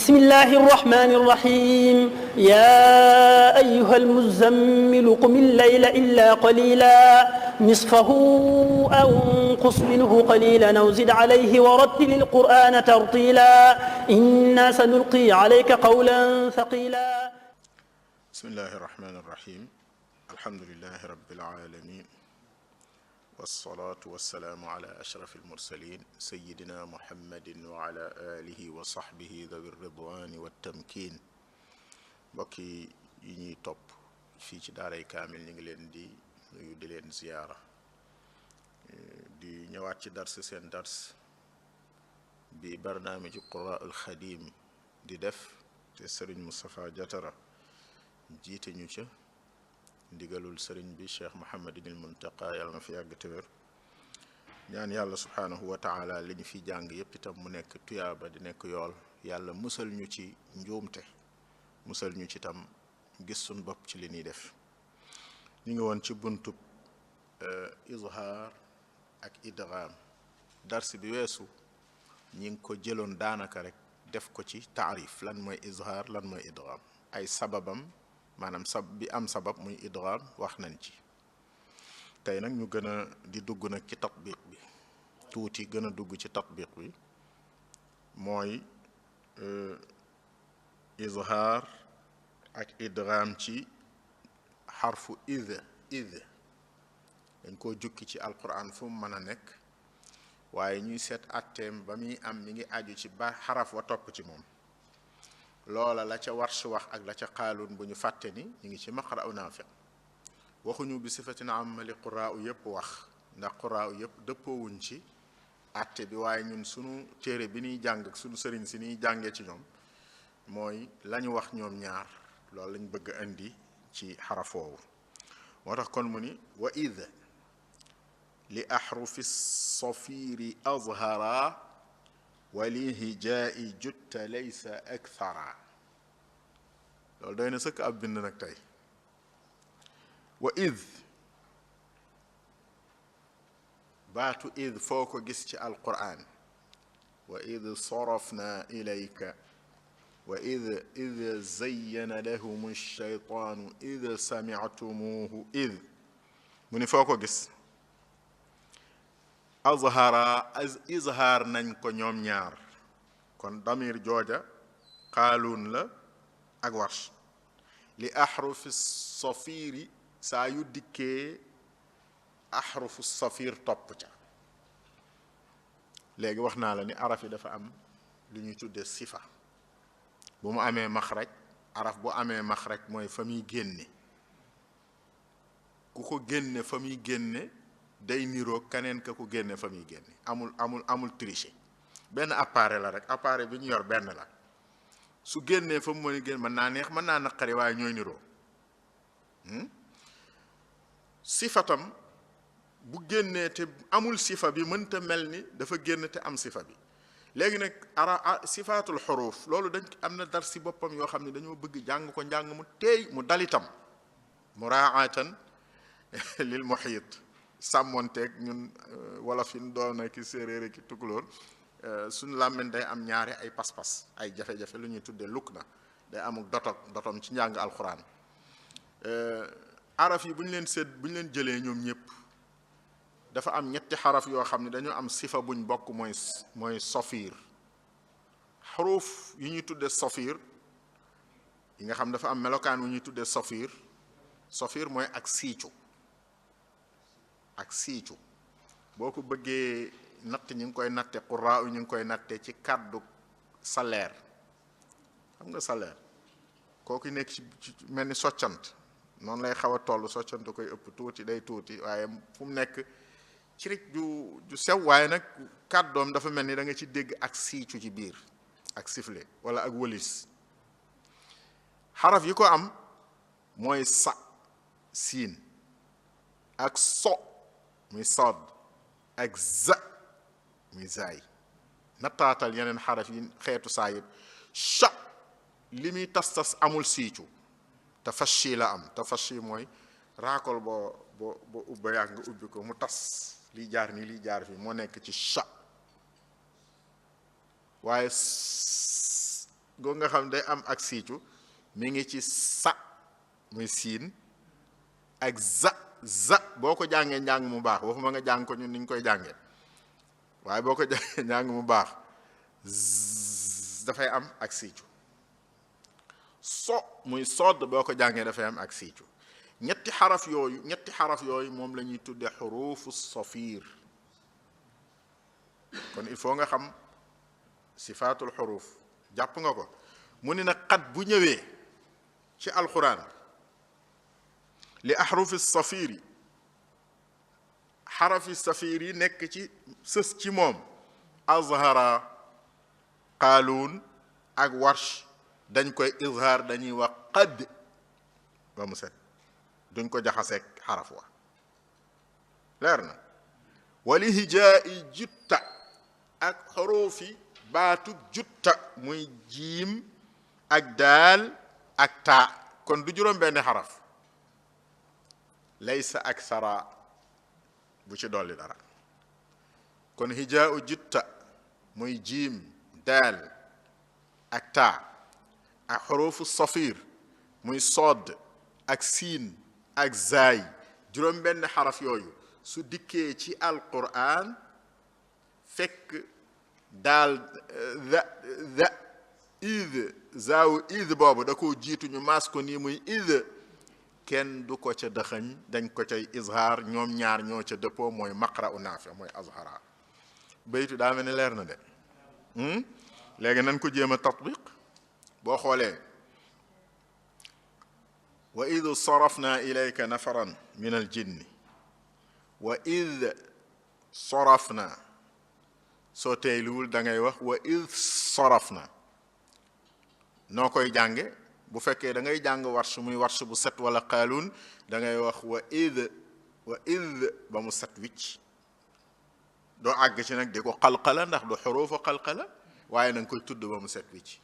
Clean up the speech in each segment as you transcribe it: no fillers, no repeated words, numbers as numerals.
بسم الله الرحمن الرحيم يا أيها المزمل قم الليل إلا قليلا نصفه أو انقص منه قليلا أو زد عليه ورتل القرآن ترتيلا إنا سنلقي عليك قولا ثقيلا. بسم الله الرحمن الرحيم الحمد لله رب العالمين والصلاة والسلام على أشرف المرسلين سيدنا محمد وعلى آله وصحبه ذوي الرضوان والتمكين. mbokki yi ñuy topp fii ci daaray kaamil ñu ngi leen di nuyu di leen ziyaara di ñëwaat ci dars seen dars bi barnaamiju Qurraa al Xadim di def te sëriñ Moustapha Jatara jiite ñu ca ndigalul sëriñ bi Cheikh Mouhamadinil Muntaqa yàlla na fi yàgg te wér ñaan yàlla subhaanahu wa taala li ñu fi jàng yépp itam mu nekk tuyaaba di nekk yool yàlla musal ñu ci njuumte musal ñu ci tam gis suñ bopp ci li ñuy def. ñu ngi woon ci buntub izhaar ak idgham dars bi weesu ñi ngi ko jëloon daanaka rek def ko ci taarif lan mooy izhaar lan mooy idgham ay sababam maanaam bi am sabab muy idgham wax nañ ci. tey nag ñu gën a di dugg nag ci tatbiq bi tuuti gën a dugg ci tatbiq bi mooy izhaar ak idgham ci xarfu id dañ koo jukki ci alquran fu mu mën a nekk waaye ñuy seet atteem ba muy am mi ngi aju ci ba xaraf wa topp ci moom loola la ca Warsh wax ak la ca Qaaluun bu ñu fàtte ni ñu ngi ci maqra'u Naafi' waxuñu bi sifatin amma li qurraa u yëpp wax ndax qurraa u yëpp dëppoowuñ ci atte bi waaye ñun sunu téere bi ñuy jàng ak sunu sëriñ si ñuy jàngee ci ñoom mooy lañu wax ñoom ñaar loolu lañ bëgg a indi ci xarafoowu moo tax kon mu ni wa id li ahrufi safiri azhara wa li hijaa'i jutta laysa akthara loolu doy na sëkk ab bind nag tey wa id baatu id foo ko gis ci alquran wa id sarafna ilayka wa id zayyana lahum ash-shaytaanu id samictumuuhu id mu ni foo ko gis azhara izhaar nañ ko ñoom ñaar kon damir jooja Qaaluun la ak Warsh li ahrufi safiri saa yu dikkee ahrufu safir topp ca léegi wax naa la ni araf yi dafa am lu ñuy tudde sifa bu mu amee maxraj araf bu amee maxraj mooy fa muy génne ku ko génne fa muy génne day niroo kaneen ka ko génne fa muy génne amul tricher benn appareil la rek appareil bi ñu yor benn la su génnee fa mu mën a génn mën naa neex mën naa naqari waaye ñooy niroo sifatam bu génnee te amul sifa bi mënta mel ni dafa génn te am sifa bi léegi nag sifaatul xuruuf loolu dañ am na dar si boppam yoo xam ne dañoo bëgg jàng ko njàng mu teey mu dalitam muraatan lil muhiit sàmmonteeg ñun wala fi ñu doon ki séeréer ki tukulóor suñu làmmiñ day am ñaari ay pas-pas ay jafe-jafe lu ñuy tuddee lukk na day amul dotom ci njàng alxuraan araf yi bu ñu leen jëlee ñoom ñëpp dafa am ñetti xaraf yoo xam ne dañoo am sifa buñ bokk mooy safir xuruuf yi ñuy tuddee safir yi nga xam dafa am melokaan wu ñuy tuddee safir mooy ak siicu boo ko bëggee natt ñu ngi koy natte qurraa ñu ngi koy natte ci kàddu salaire xam nga salaire kooku nekk ci mel ni soccant noonu lay xaw a toll soccant koy ëpp tuuti day tuuti waaye fu mu nekk ci rek ju sew waaye nag kàddoom dafa mel ni da nga ci dégg ak siicu ci biir ak sifle wala ak wëlis xaraf yi ko am mooy sa siin ak so muy sad ak za muy zaay nattaatal yeneen xaraf yi xeetu saa yëpp cha li muy tas amul siicu tafashi la am tafashi mooy raakol boo ubba yàgg nga ubbi ko mu tas lii jaar nii lii jaar fii moo nekk ci cha waaye go nga xam day am ak siicu mi ngi ci sa muy siin ak za boo ko jàngee njàng mu baax waxuma nga jàng ko ñun niñ koy jàngee waaye boo ko jàngee njàng mu baax dafay am ak siicu so muy sodd boo ko jàngee dafay am ak siicu ñetti xaraf yooyu moom la ñuy tudde xurufu safir kon il faut nga xam sifaatul xuruf jàpp nga ko mu ni nag xat bu ñëwee ci alquran li ahrufi safiri xarafi safir yi nekk ci sës ci moom azhara qaaluun ak warsh dañ koy izhar dañuy wax qad ba mu set duñ ko jaxaseeg xaraf wa leer na wali hijaa'i jutta ak xurufi baatub jutta muy jiim ak daal ak taa kon du juróom benn xaraf laysa aksara bu ci dolli dara kon hijaa'u jutta muy jiim daal ak taa ak xurufu safir muy sodd ak siin ak zaay juróom benn xaraf yooyu su dikkee ci alquran fekk daal da id zaawu id boobu da koo jiitu ñu maas ko nii muy id kenn du ko ca dëxëñ dañ ko cay izhaar ñoom ñaar ñoo ca dëppoo mooy maqra u naafi mooy azhara baytu daa mel ni leer na de léegi nañ ko jéem a tatbiq boo xoolee wa id sarafna ilayka nafaran min al jinni wa id sarafna soo teeyluwul da ngay wax wa id sarafna noo koy jànge bu fekkee da ngay jàng warsh muy warsh bu set wala qaaluun da ngay wax wa id ba mu set wicc doo àgg ci nag di ko qalqala ndax du xuruufu qalqala waaye na nga koy tudd ba mu set wicc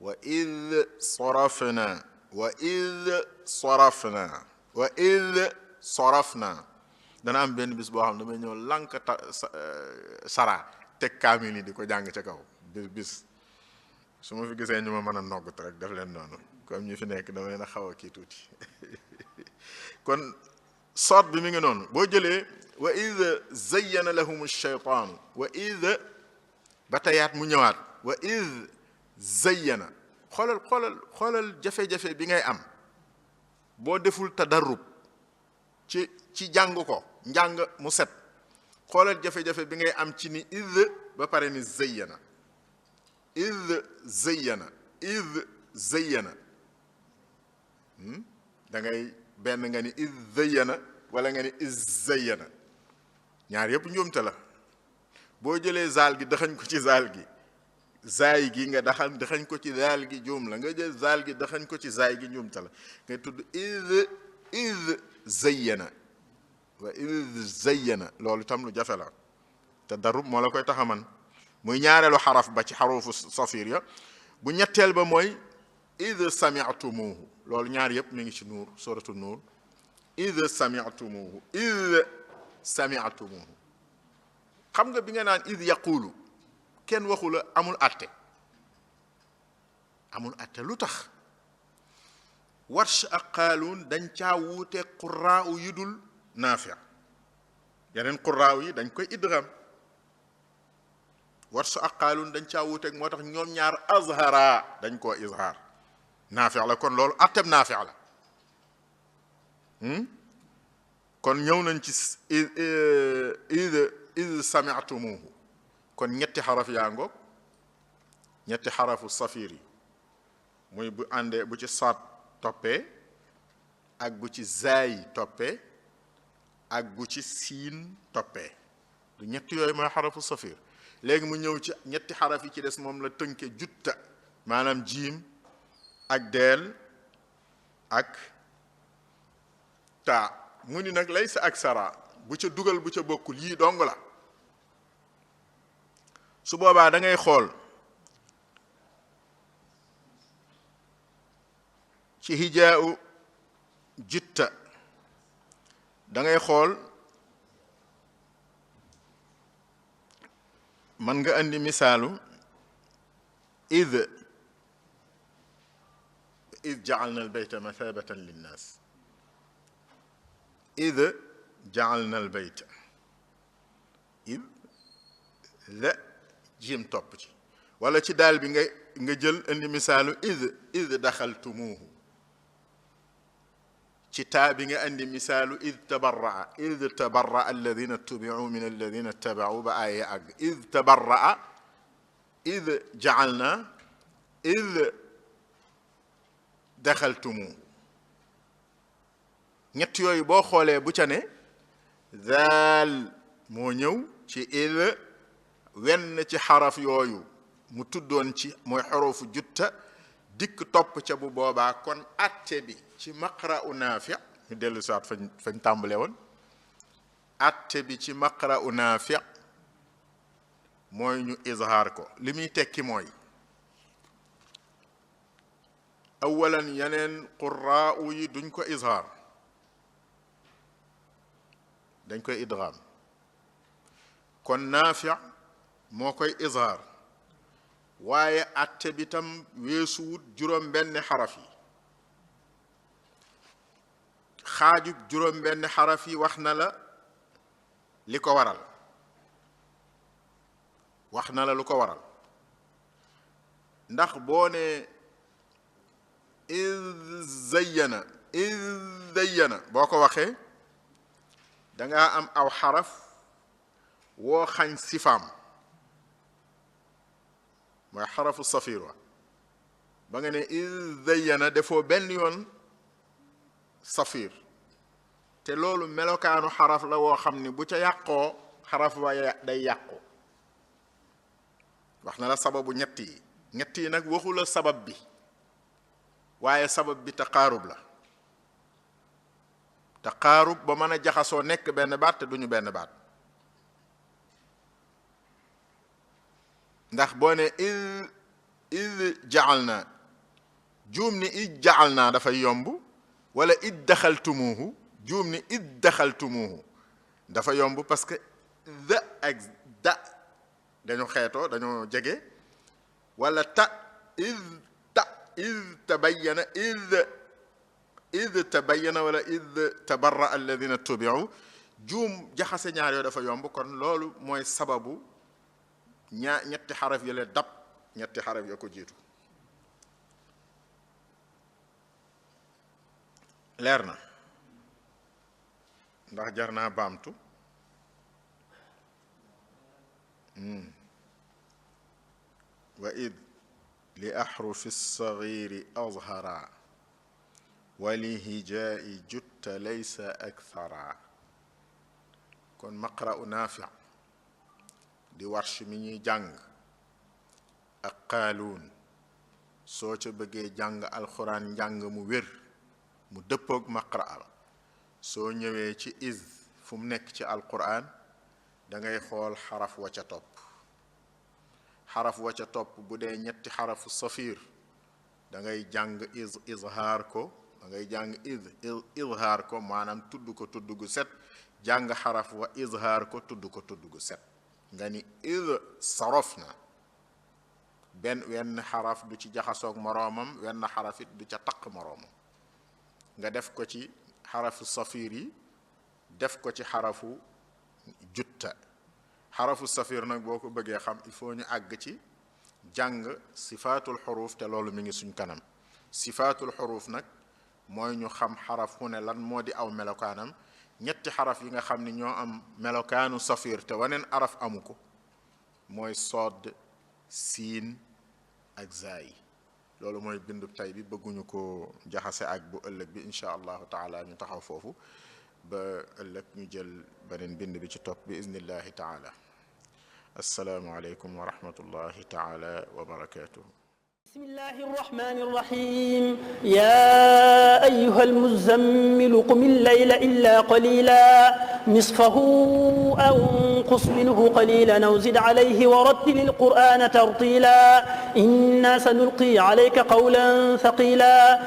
wa id sarafna wa id sarafna wa id sarafna dana am benn bis boo xam ne damay ñëw lànk sara teg kaamil yi di ko jàng ca kaw bis su ma fi gisee ñu ma mën a noggut rek def leen noonu comme ñu fi nekk dama leen a xaw a kii tuuti kon soot bi mi ngi noonu boo jëlee wa id zayyana lahum shaytaanu wa id ba tayaat mu ñëwaat wa id zayyana xoolal jafe-jafe bi ngay am boo deful tadarrub ci jàng ko njàng mu set xoolal jafe-jafe bi ngay am ci ni id ba pare ni zayyana id zayyana da ngay benn nga ni id zayyana wala nga ni iz zayyana ñaar yépp njuumte la boo jëlee zaal gi daxañ ko ci zaal gi zaay gi nga daxañ ko ci zaal gi juum la nga jël zaal gi daxañ ko ci zaay gi njuumte la ngay tudd id zayyana wa id zayyana loolu tam lu jafe la te darub moo la koy taxaman muy ñaareelu xaraf ba ci xarufu safir ya bu ñetteel ba mooy id sami'tumuhu loolu ñaar yépp mi ngi ci nuur suratu nuur id sami'tumuhu xam nga bi nga naan id yaqulu kenn waxu la amul atte lu tax warsh ak qaaluun dañ caa wuute qurraa yu dul naafi yeneen qurraa yi dañ koy idgham warsh ak qaaluun dañ caa wuuteeg moo tax ñoom ñaar azhara dañ koo izhar naafi la kon loolu atteb naafi la kon ñëw nañ ci id sami'tumuhu kon ñetti xaraf yaa ngoog ñetti xarafu safir yi muy bu àndee bu ci saat toppee ak bu ci zaay toppee ak bu ci siin toppee du ñetti yooyu mooy xarafu safir léegi mu ñëw ci ñetti xaraf yi ci des moom la tënke jutta maanaam jiim ak deel ak taa mu ni nag laysa aksara bu ca dugal bu ca bokkul yii dong la su boobaa da ngay xool ci hijaa'u jitta da ngay xool man nga andi misaalu id إذ جعلنا البيت مثابة للناس إذ جعلنا البيت إذ لا جيم توب ci wala ci daal bi nga jël indi misaalu إذ دخلتموه ci taa bi nga andi misaalu إذ تبرأ الذين اتبعوا من الذين اتبعوا ba aaya àgg إذ تبرأ إذ جعلنا إذ دخلتموه ñett yooyu boo xoolee bu ca ne zaal moo ñëw ci إذ wenn ci xaraf yooyu mu tuddoon ci mooy xorofu jutta dikk topp ca bu boobaa kon atte bi ci maqra'u Naafi' ñu dellu saat fañ tàmbale woon atte bi ci maqra'u Naafi' mooy ñu izhaar ko li muy tekki mooy awalan yeneen qurraa'u yi duñ ko izhaar dañ koy idgham kon Naafi' moo koy izhaar waaye atte bi tam weesuwut juróom benn xaraf yi xaajub juróom benn xaraf yi wax na la li ko waral wax na la lu ko waral ndax boo ne iz zayyana boo ko waxee dangaa am aw xaraf woo xañ sifaam mooy xarafu safir wa ba nga ne iz zayyana defoo benn yoon safir te loolu melokaanu xaraf la woo xam ni bu ca yàqoo xaraf wa day yàqu wax na la sababu ñett yi nag waxu la sabab bi waaye sabab bi taqaarub la taqaarub ba mën a jaxasoo nekk benn baat te duñu benn baat ndax boo ne id ja'alna juum ni id ja'alna dafay yomb wala id daxaltumuuhu juum ni id daxaltumuuhu dafa yomb parce que da ak da dañu xeetoo dañoo jege wala id tabayyana id tabayyana wala id tabarra alladina tubi'u juum jaxase ñaar yoo dafa yomb kon loolu mooy sababu ñetti xaraf yële dab ñetti xaraf ya ko jiitu leer na ndax jar naa baamtu wa id li ahrufi sagiri azhara wa li hijaa'i jutta laysa akthara kon maqra'u Naafi' di Warsh mi ñuy jàng ak Qaaluun soo ca bëggee jàng alxuraan njàng mu wér mu dëppoog maqra soo ñëwee ci iz fu mu nekk ci alquran da ngay xool xaraf wa ca topp xaraf wa ca topp bu dee ñetti xarafu safir da ngay jàng izhaar ko da ngay jàng izhaar ko maanaam tudd ko tudd gu set jàng xaraf wa izhaar ko tudd ko tudd gu set nga ni iz sarafna wenn xaraf du ci jaxasoog moroomam wenn xarafit du ca taq moroomam nga def ko ci xarafu safir yi def ko ci xarafu jutta xarafu safir nag boo ko bëggee xam il faut ñu àgg ci jàng sifaatul xuruuf te loolu mi ngi suñ kanam sifaatul xuruuf nag mooy ñu xam xaraf fu ne lan moo di aw melokaanam ñetti xaraf yi nga xam ni ñoo am melokaanu safir te waneen araf amu ko mooy sood siin ak zaay loolu mooy bindu tay bi bëgguñu ko jaxase ak bu ëllëg bi insha allahu taala ñu taxaw foofu ba ëllëg ñu jël beneen bind bi ci topp bi iznillahi taala assalaamu aleykum wa rahmatullahi taala wa barakatuhu بسم الله الرحمن الرحيم يا أيها المزمل قم الليل إلا قليلا نصفه أو انقص منه قليلا أو زد عليه ورتل القرآن ترتيلا إنا سنلقي عليك قولا ثقيلا